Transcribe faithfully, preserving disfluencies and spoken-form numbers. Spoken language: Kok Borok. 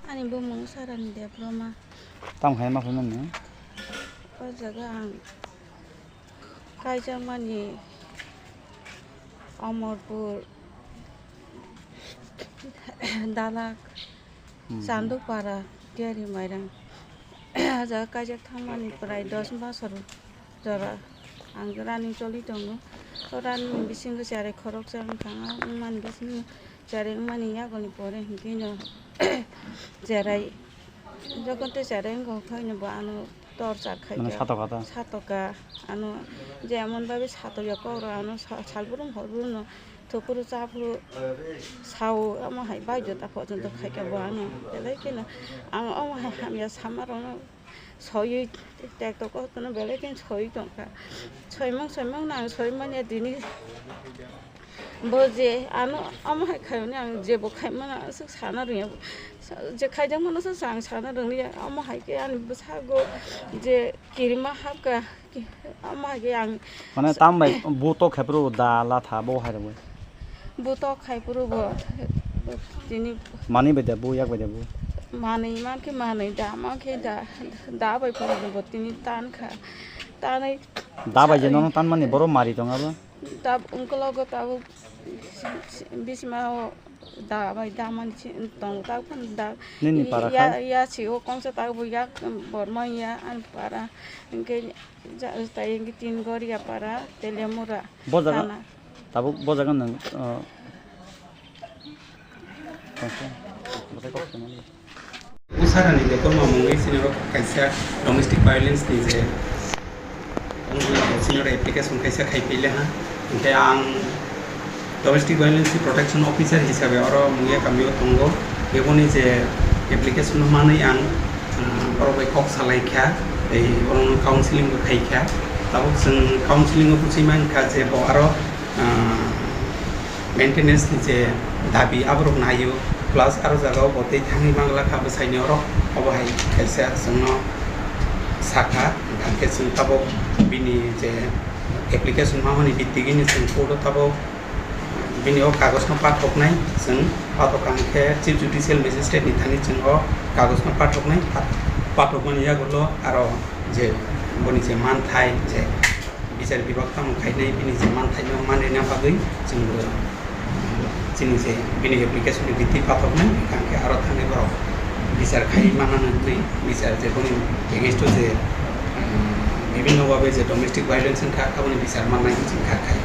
Ani bumung Sarani Debbarma. Tamo hai ma phai mani? O jaga ang kaijakmani Omorpur, Dalak, Hmm. Chandupara, Diari Mairang. O jaga kaijak thangmani prai dos bosor jora ang running choli tongo. O running bisingo cherai khoroksa wngkha, wngmani bisingo cherai wngmani yagoni pore hinkhe no cherai, jokhon tei cherai wngkha, wngkha hino bo ano torchar khai Mane kha. Satoka ta? Satoka, ano je emon babe satoya kok rok ano sa-, salbrum horbrum no thopuru chapuru sao, omo hai baidota pojonto khai kha bo ano. Belai kheno ang omo hai hamya sama rok no soyui tekto kotono belai khe soyui tongkha. Soimung soimung no ang soimanya tini bo je ano omo hai khaiyoni ang jebo khaimano aswk sana rwngya. Je khaijakmano se ang sana rwngliya. Omo hai khe ani bwsago je kirima hapkha, omo hai khe ang Mane sa- tambai bo tok khaipru da latha bo hai rwgwi. Bo tok khai phuru bo tini Manwi bai da bo, yak bai da bo? Manwi man khe manwi, da man khe da, da bai phuru bo tini tan kha. Tanwi Da bai je nono tan mani boro mari tong abo? Da ungkologo tabuk bisima o da bai da man si tong tabuk da. Nini para Ya, kha? Ya si o kongsa tabuk yak borma ya ani para. Hingke ja-, tai hingke tin gor ya para Teliamura. Bo jaga, Thana. Tabuk bo jaga nwng, uh, tongkha, batai kok tongmani. Usarani Debbarma mungwi sini rok kaisa domestic violence ni je, sini rok application kaisa khai pile ha. Hingke ang domestic violence protection officer hisabe oro mungya kamio tongo. Eboni je application manwi ang, ah, borok bai kok salai kha, tei borokno counseling bo khai kha. Tabuk chwng counseling o bwchwi man kha je bo aro, ah, maintenance ni je dabi aborok naio, plus aro jaga o bo tei thangwi mangla kha bwsai ni oro, obo hai kaisa chwngno sakha, hwnkhe chwng tabuk bini je application mamani bitigini chwng court o tabuk bini o kagojno pathoknai chwng pathok kha hwnkhe Chief Judicial Magistrate ni thani chwng o kagojno pathoknai, pathokmani yagulo aro je boni je manthai je bichar bibak tamo khainai bini je manthaino manrina bagwi chwng bo chini je bini application ni bithi pathoknai hwnkhe aro thangwi borok bichar khai manna hwnwi bichar je boni against o je, um, bibhinno bhabe je domestic violence wngkha aboni bichar mannai chwng kha khai.